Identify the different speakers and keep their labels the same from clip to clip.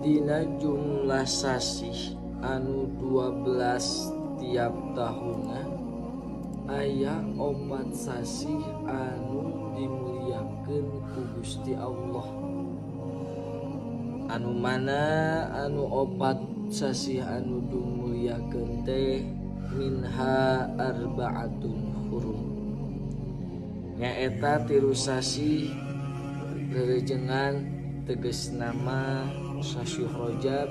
Speaker 1: Dina jumlah sasih anu 12 tiap tahunna aya 4 sasih anu dimuliakeun ku Gusti Allah. Anu mana anu 4 sasih anu dimuliakeun teh minha arba'atun hurum, nyaeta 3 sasih rerejengan tegas nama sasih Rajab,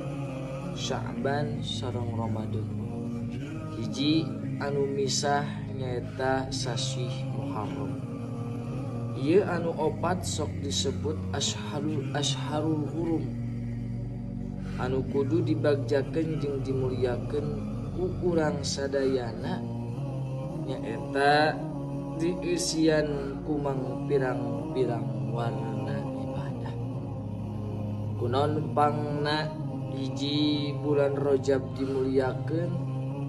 Speaker 1: Sya'ban sareng Ramadan. Hiji anu misah nyaeta sasih Muharram. Ieu anu 4 sok disebut asharul hurum, anu kudu dibagjakeun jeung dimuliakeun ku urang sadayana, nyaeta dieusian ku mangpirang-pirang warna ibadah. Kunaon pangna hiji bulan Rajab dimuliakeun?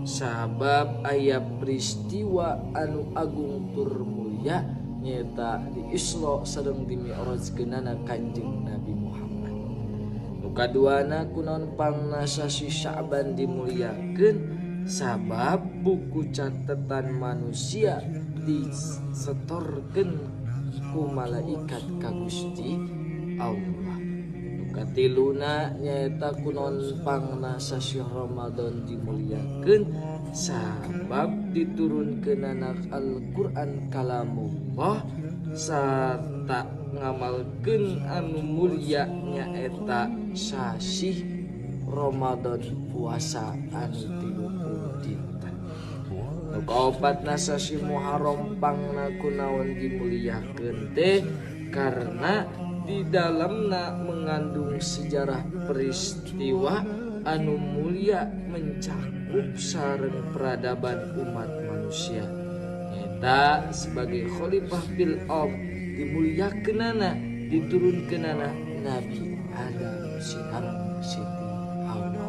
Speaker 1: Sabab aya peristiwa anu agung tur mulia nyaeta di Isra sareng di Mi'rajkeunana Kanjeng Nabi Muhammad. Nu kaduana kunaon pangna sasih Sya'ban dimuliakeun? Sabab buku catatan manusia disetorkeun ku malaikat ka Gusti Allah. Nu katiluna nyaeta kunaon pangna sasih Ramadan dimuliakeun? Sabab diturunkeunana Al-Qur'an kalamullah sarta ngamalkeun anu mulia nyaeta sasih Ramadan puasa anu 30 dinten. Nu kaopatna sasih Muharram pangna kunaon dimuliakeun teh? Karena di dalamna mengandung sejarah peristiwa anu mulia mencakup sareng peradaban umat manusia. Nyaeta sebagai khalifah bil ard dimuliakeunana diturunkeunana Nabi Adam sareng Siti Hawa.